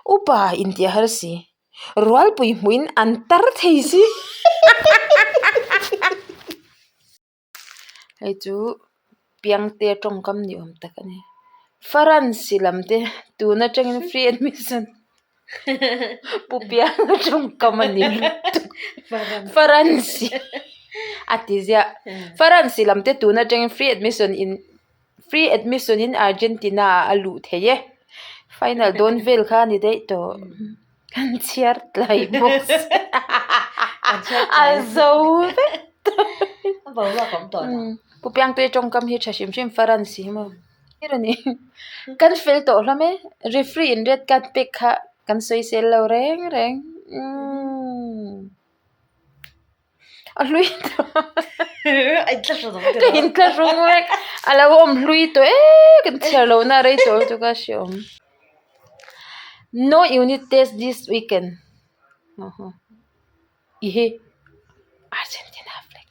Upa intih a har si. Rualpui hmuhin an tar thei si. Hei chu Piangte tawngkam ni awm tak a ni. Faransi lam te tun atangin free admission Pu Pianga tawngkam a ni lutuk. Faransi a ti ziah. Faransi lam te tun atangin free admission in free admission in Argentina ah a luh thei e. Final dawn vel kha a ni daih tawh. Kan chhiar tlai bawk sia a zo vek tawh. Pu Piangtui tawngkam hi tha hrim hrim faran si maw ber a ni. Kan fel tawh hlawm e referee in red card pek kha kan sawisel lo reng reng umm. A hlui tawh ka inthlahrung vek a lo awm hlui tawh e kan chhiar loh na a rei tawh lutuk a hreawm no unit test this weekend i hi Argentina flag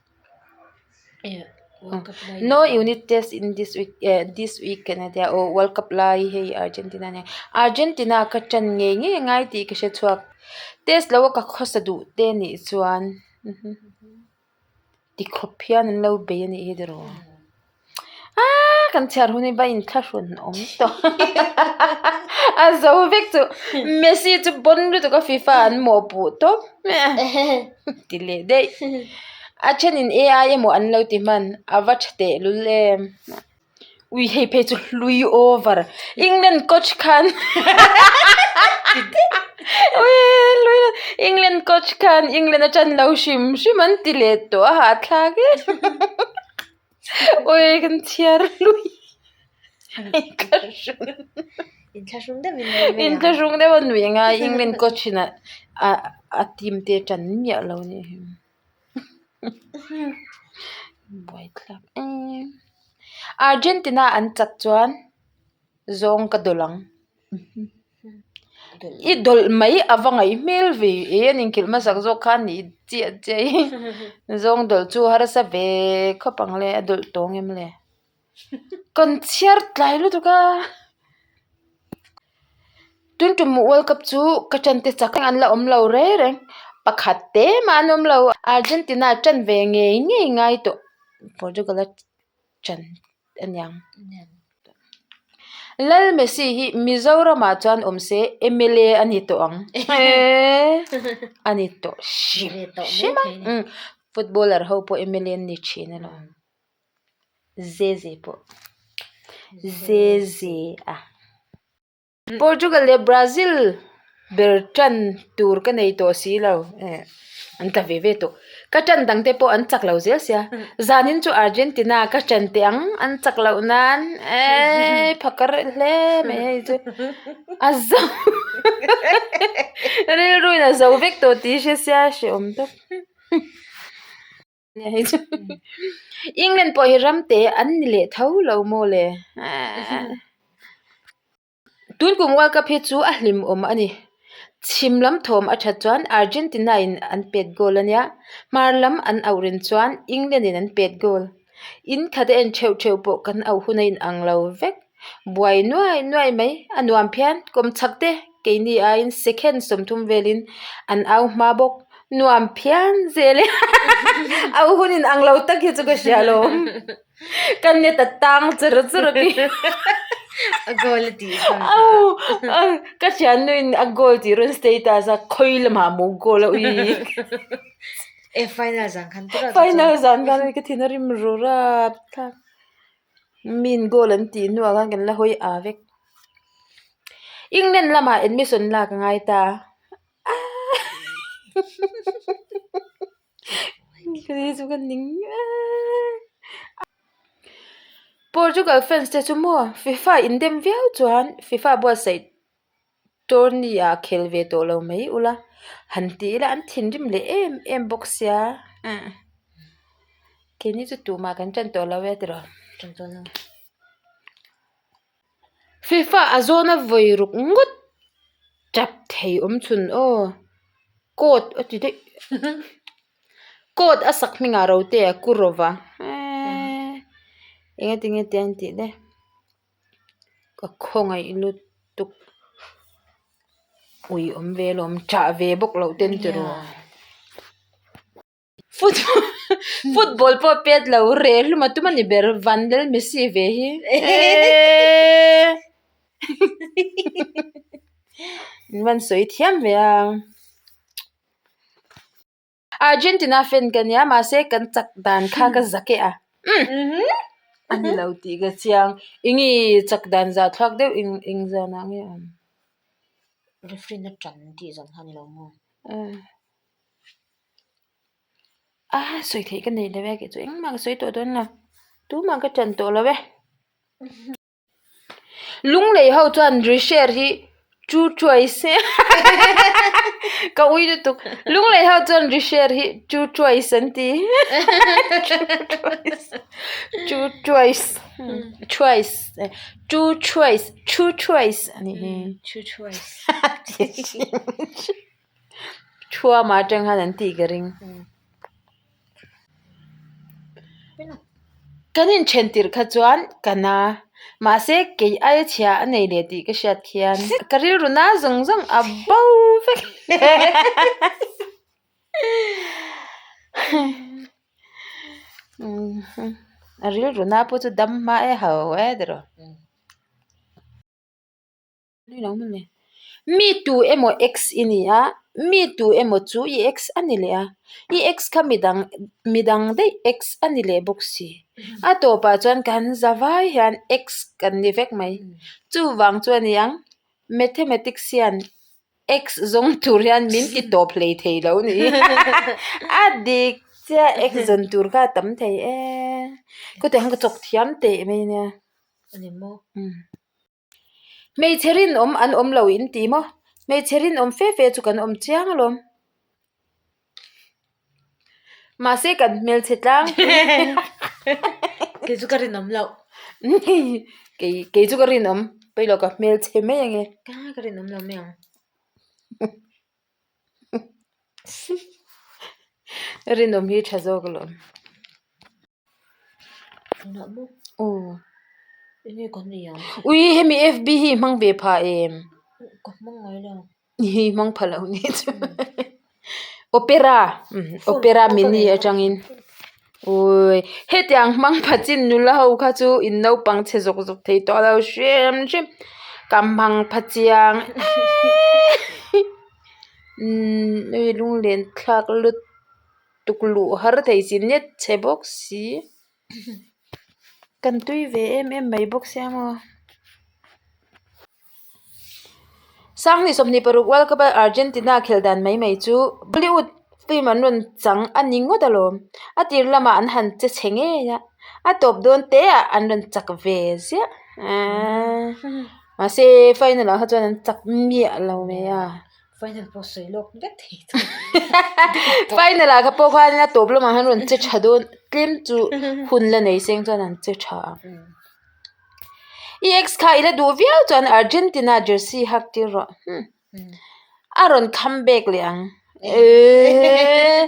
no unit test in this week eh this weekend a tia aw world cup lai hei Argentina ania Argentina ka ṭan ngei ngei a ngai tih ka hre chhuak test lo a ka khawsa duh te anih chuan ti khawp hian an lo bei anih hi tiraw aaa kan chhiar hun hi va inthlahrun awm tawh a zo vek chu Messi chu bon lutuk a FIFA an mawhpuh tawp mai a ti leh daih a thenin A_I emaw an lo ti hman a va tha teh lul em. Ui hei phei chu hlui over England coach khan ui hlui England coach khan England a tan lo hrim hrim an ti leh tawh a hahthlak e ui kan chhiar hlui inthlahrung inthlahrung deuh a nui ang a England coach in a a team te a tan miah lo a nih hi. Buaithlak em. Argentina an chak chuan zawng ka dawlh ang. I dawlh mai a va ngaih hmel ve e an inkhelh hmasak zawk khan nih chiah chiah hi. Zawng dawlh chu harsa ve khawp ang le a dawlh tawng em le. Kan chhiar tlai lutuk a. Tun tum World Cup chu ka ṭan te chak an la awm lo reng reng pakhat te mah an awm lo Argentina ṭan ve ngei ngei ngai tawh Portugal a ṭan a niang Lal Messi hi Mizoramah chuan awm se M_L_A a ni tawh ang a ni tawh hrim hrim a footballer ho pawh M_L_A an ni thin alawm. Zeze pawh Zeze a. Portugal leh Brazil ber tan tur ka nei tawh si lo eh an tla ve ve tawh. Ka tan dang te pawh an chak lo zel sia. Zanin chu Argentina ka tan teh ang an chak loh nan eee phakar hle mai hei chu a zo rilru in a zo vek tawh tih hre sia hrehawm tawp. England pawh hi ram te an ni leh tho lo maw le tun kum world cup hi chu a hlim awm a ni chhim lam thawm a that chuan Argentina in an pet goal a nia hmar lam an auh rin chuan England in an pet goal in khat a en theuh theuh pawh kan auh hun a inang lo vek. Buai nuai nuai mai a nuam phian kawm chhak te keini aiin second 30 velin an au hma bawk nuam phian zel e au hun in ang lo tak hi chu ka hria alawm ka net a tang char char a ti a goal a tih kha au ka thiannu in a goal tih rawn status a khawi lamah maw goal a ui e final zan khan final zan khan ka thin a rim ru rap thlak. Min goal an tih hnuah khan kan la hawi a vek. England lamah admission lak a ngai ta a chu ka ning Portugal fans te chu maw FIFA indem viau chuan FIFA buatsaih tourney ah khel ve tawh lo mai ula han ti ila an thinrim leh em em bawk sia keini chu tumah kan tan tawh lo e tiraw FIFA a zawna vawi ruk ngawt tap thei awm chhun aw coat a ti daih coat a sak hmingah rote a ku rawva eee engatinge tiang tih le. Ka khawngaih lutuk. Ui awm ve alawm ṭah ve bawk loh ten tiraw. Football pawh pet lo reh hlum a tum a ni ber Vanlal Messi ve hi eeeee in van sawi thiam ve a. Argentina fan ka nia mahse kan chak dan kha ka zak e a a ni lo tih ka chiang eng nge chak dan zah thlak deuh eng eng zanah nge awm. Referee na tan tih zan kha a ni lo maw? A sawi theih ka nei lo e kei chu engmah ka sawi tawh dawn lo tumah ka tan tawh lo e. Lunglei ho chuan rishare hi two choice ka ui lutuk lunglei ho chuan rishare hi two choice an ti two choice choice two choice two choice a nih hi two choice Thuama atang khan an tih ka ring. Kan inthen tirh kha chuan ka na. Mahse kei aia chhia a nei leh tih ka hriat khian ka rilru na zawng zawng a bo vek. A rilru na pawh chu dam hma e ho e tiraw. Mi tu emaw ex i ni a, mi tu emaw chu i ex a ni leh a, i ex kha midang midang daih ex a ni leh bawk si. A tawpah chuan kan za vai hian ex kan ni vek mai. Chuvang chu a ni ang, mathematics hian ex zawng tur hian min ti tawp hlei thei lo ni. A dik chiah ex zawn tur kha a tam thei e. Khawtiang kha ka chawk thiam teh mai nia. A ni maw? Hmeichhe rinawm an awm lo in ti maw? Hmeichhe rinawm fe fe chu kan awm chiang alawm. Mahse kan hmelchhe tlangpui. Kei chu ka rinawm loh. Kei kei chu ka rinawm. Pailo ka hmelchhe mai ange. Ka ka rinawm lo mai ang. Rinawm hi tha zawk alawm. Ui hemi fb hi i hmang ve phah em? I hmang pha lo nih chu opera opera mini atangin ui hetiang hmang pha chin nula ho kha chu in naupang chhe zawk zawk thei tawh lo hrim hrim ka hmang pha chiang em ui lunglen thlak lut. Tukluh har thei si net chhe bawk si kan tui ve em em mai bawk sia maw. Sanghnih 26 World Cup a Argentina khelh dan mai mai chu Bollywood film an rawn chang a ni ngawt alawm. A tir lamah an han che chhe ngei a, a tawp dawn te ah an rawn chak ve ziah. Mahse final ah kha chuan an chak miah lo mai a. Final pawh sawi lawk vek thei tawh. Final ah kha pawh khan a tawp lamah khan rawn che tha dawn tlem chu hun la nei seng chuan an che tha a. I ex kha i la duh viau chuan Argentina jersey hak tir rawh. A rawn come back leh ang. Eeeee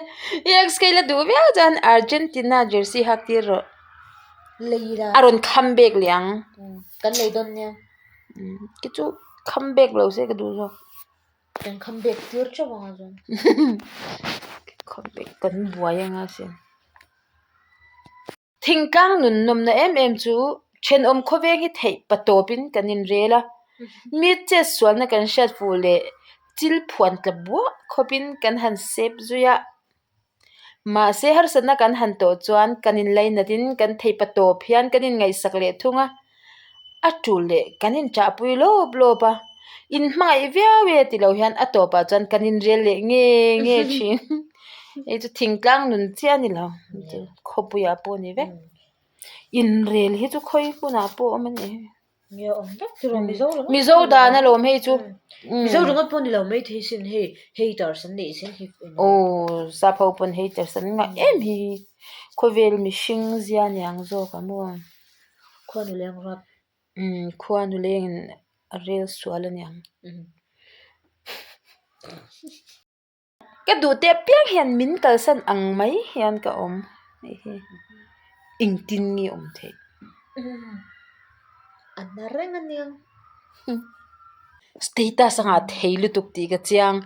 I ex kha i la duh viau chuan Argentina jersey hak tir rawh. A rawn come back leh ang. Kan lei dawn nia. Ki chu come back lo se ka duh zawk. Kan come back tir teuh ang a chuan. Come back kan buai anga sin. Thingtlang nun nawmna em em chu thenawm khawveng hi theih pa tawpin kan inrel a. Mi chet sualna kan hriat fuh leh chil phuan tla buah khawpin kan han sep zui a. Mahse harsatna kan han tawh chuan kan inlainatin kan theipa tawp hian kan inngaihsak leh thung a, a tul leh kan inṭahpui lawp lawp a, inhmangaih viau e ti lo hian a tawpah chuan kan inrel leh nge nge thin. Hei chu thingtlang nun chiah a ni lo, khawpuiah pawh a ni vek. Inrel hi chu khawi hmunah pawh a awm a ni. Nge awm vek chu rawh Mizo ringawt Mizo dan alawm hei chu. Mizo ringawt pawh ni lo mai thei sin hei haters an neih sin hi. Aw sap ho pawn haters an ngah em hi khawvel mihring zia niang zawk a maw. Khuanu leng rap. Umm khuanu lengin a rel sual aniang. Ka duh teh piang hian min kalsan ang mai hian ka awm hei hi engtin nge awm theih. A na reng aniang. Status a ngah thei lutuk tih ka chiang.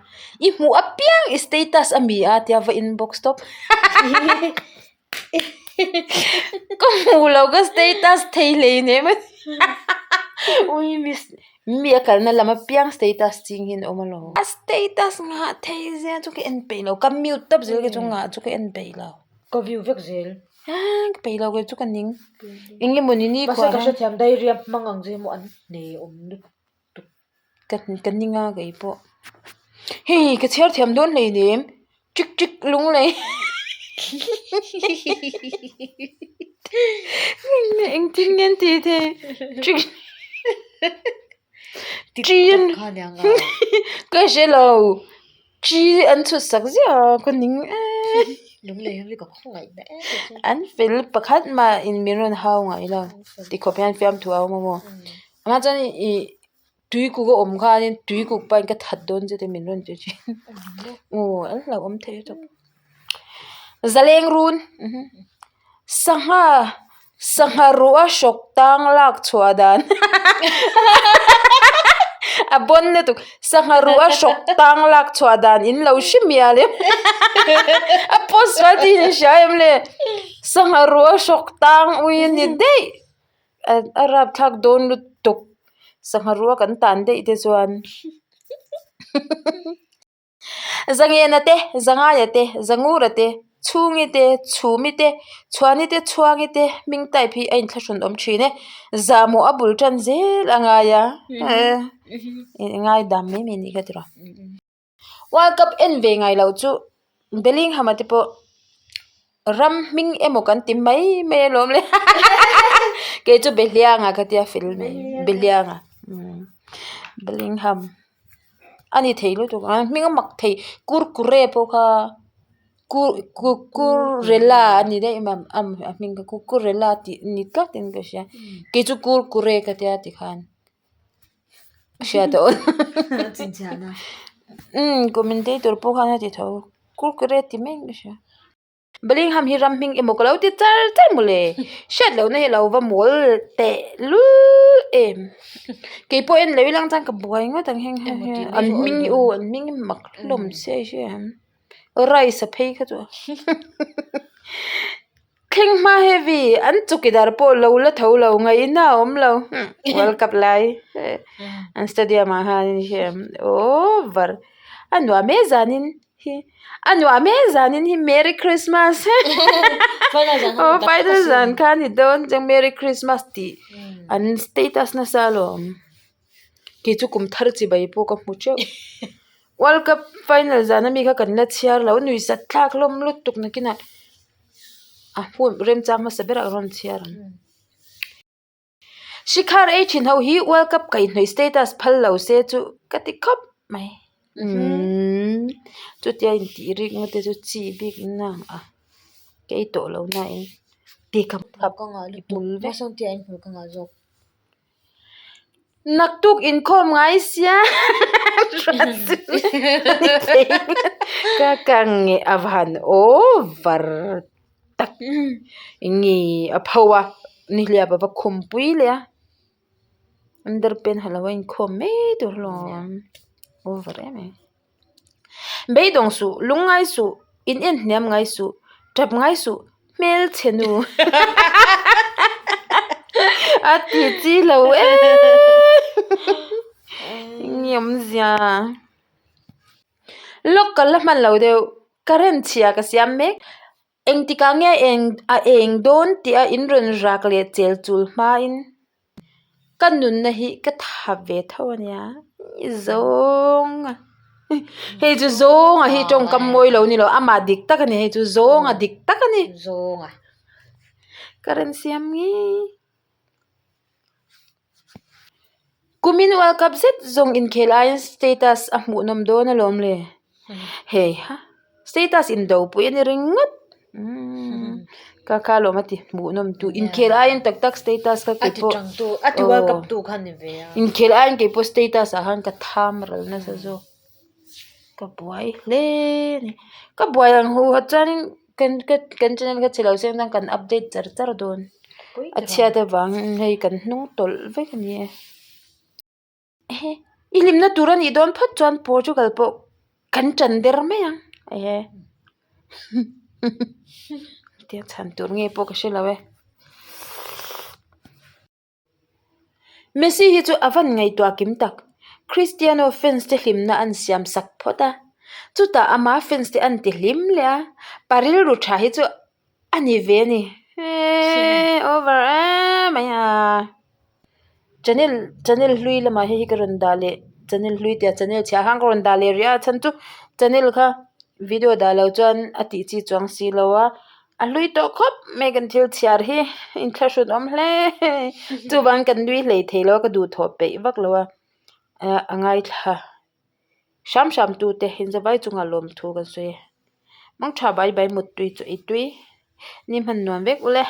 I hmuh apiang i status a mi a tia va inbox tawp. Ka hmuh loh ka status thei hleinem a Ui miss mi a kalna lam apiang status ching hian a awm alawm. A status ngah thei zia chu ka en peih lo ka mute tawp zel kei chu ngah chu ka en peih lo. Ka view vek zel. Ka peih lo kei chu ka ning. Eng nge mawni ni Mahse ka hrethiam diary a hmang ang che maw an hne awm lutuk. Ka ning a kei pawh. Hei ka chhiar thiam dawn hleinem chik chik lung lei engtin nge an tih thei chik chi an ka hre lo chi an chhut sak ziah a ka ning em an fel pakhat mah in min rawn hau ngai lo tikhawp hian fiamthu a awm a maw. Amah chuan ih tuikuk a awm khanin tuikuk pahin ka that dawn che te min rawn ti thin aw an hlauhawm thei lutuk zaleng run sangha sangha ruh a hrawk tang lak chhuah dan a bawn lutuk sangha ruh a hrawk tang lak chhuah dan in lo hre mial em a post sual tih in hria em le sangha ruh a hrawk tang ui a ni daih. A rapthlak dawn lutuk sangha rua kan tan daih te chuan Zangena te Zangaia te Zangura te Chhungi te Chhumi te Chhuani te Chhuangi te hming type hi a inthlahrun awm thin e zahmawh a bul tan zel a ngai a ngaidam mai mai anih kha tiraw. World Cup en ve ngai loh chu Bellingham a te pawh ram hming emaw kan ti mai mai alawm le kei chu Behlianga ka tia fel mai Behlianga Bellingham a ni thei lutuk ang hming a mak thei Kurkure pawh kha Kukurela a ni daih mai a hming kha Kukurela tih ni tlat in ka hria kei chu Kurkure ka tia tikhan. Hriat a awl umm commentator pawh khan a ti tho kurkure ti mai in ka hria Bellingham hi ram hming emaw ka lo ti char char mawle hriat lohna hi a lo va mawl teh lul em keipawh en lo ilang chuan ka buai ngawt ang heng ho hi an hming hi aw an hming hi mak hlawm sia i hria em rice a phei kha chu Thleng hma heavy an chawkidar pawh lo la tho lo ngaihna a awm lo World Cup lai an stadium ah khan in hria em over a nuam e zanin hi a nuam e zanin hi merry christmas aw final zan kha a ni dawn chuan merry christmas tih an status nasa alawm. Kei chu kum thar chibai pawh ka hmu teuh. World Cup final zan ami kha kan la chhiar lo nui sat thlak hlawm lutuk nakinah a hun remchang hmasa berah ka rawn chhiar ang. Shikhar ei thin ho hi World Cup kaihhnawih status phal lo se chu ka ti khawp mai. Umm chutia intih rik ngawt te chu chi bik na a ka ei tawh lo na in ti ka hmul vek. Naktuk inkhawm ngai sia ka ka nge a van over tak nge a pho a nihliap a va khum pui leh a underpant ha lo a inkhawm mai tur alawm over em em. Beidawng suh, lung ngai suh, in en hniam ngai suh, tap ngai suh, hmel chhe nu a ti chi lo em eng awmzia lawk ka la hman lo deuh current chhia ka siam mek engtikah nge a eng dawn tih a in rawn rak leh chel chul hmain. Ka nunna hi ka tha ve tho a nia zawnga hei chu zawnga hi tawngkam mawi lo ni lo amah dik tak a ni hei chu zawnga dik tak a ni zawnga ka rawn siam ngei kumin world cup zet zawng inkhel aiin status a hmuhnawm dawn alawm le. Hei ha status indo pui a ni ringawt umm ka kha alawm a ti hmuh nawm tu inkhel aiin tak tak status kha a ti keipawh tang tu a ti world cup tu kha ni ve a inkhel aiin keipawh status ah khan ka tham ral nasa zawk ka buai hle a ni ka buai ang hu ah chuanin kan ka kan channel kha chhe lo se chuan kan update char char dawn a chhiat avangin hei kan hnung tawlh vek a ni e. I hlimna tur a nih dawn phawt chuan Portugal pawh kan ṭan der mai ang ehe tia chhan tur nge pawh ka hre lo e. Messi hi chu a van ngaihtuah kim tak. Cristiano fans te hlimna an siam sak phawt a, chutah ama fans te an ti hlim leh a, pa rilru tha hi chu a ni ve a ni. Eeee over em mai a. Channel channel hlui lamah hei hi ka rawn dah leh channel hlui tia channel chhiah khan ka rawn dah leh rih a chhan chu channel kha video dah loh chuan a tih chi chuang si lo a. A hlui tawh khawp mai kan thil chhiar hi inthlahrun awm hle chuvang kan nui hlei thei lo a ka duhthawh peih vak lo a a ngaithla hram hram tu te inzavai chungah lawmthu kan sawi a mangtha bai bai muttui chu ei tui ni hman nuam vek ule.